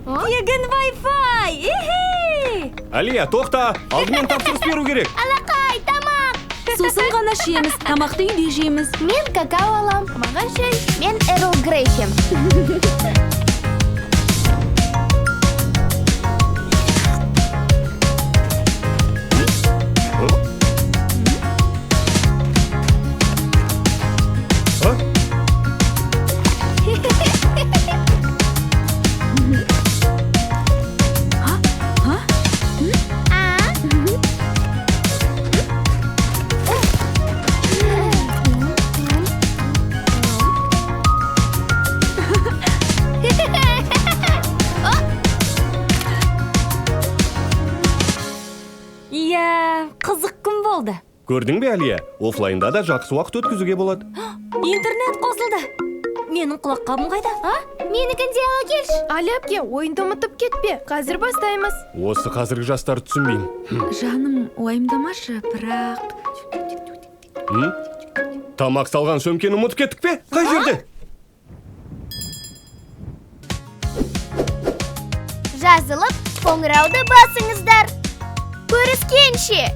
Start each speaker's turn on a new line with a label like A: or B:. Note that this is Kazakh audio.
A: Тегін Wi-Fi! Ихи!
B: Әлия, тоқта! Алдымен тапсырыс беру керек.
C: Алақай, тамақ!
D: Сусын ғана ішеміз, тамақты үйде жейміз.
C: Мен какао алам. Маған шай. Мен Эрл Грей ішемін.
B: А?
A: Иә, қызық күн болды.
B: Көрдің бе, Әлия? Офлайнда да жақсы уақыт өткізуге болады.
A: Интернет қосылды. Менің құлаққабым қайда, а?
C: Менікін де ала келші.
E: Али әпке, ойынды ұмытып кетпе. Қазір бастаймыз.
B: Осы қазіргі жастарды түсінбеймін.
D: Жаным, уайымдамашы, бірақ.
B: М? Тамақ салған сөмкені ұмытып кеттік пе? Қай жерде?
C: Жазылып, қоңырауды басыңыздар. Көріскенше!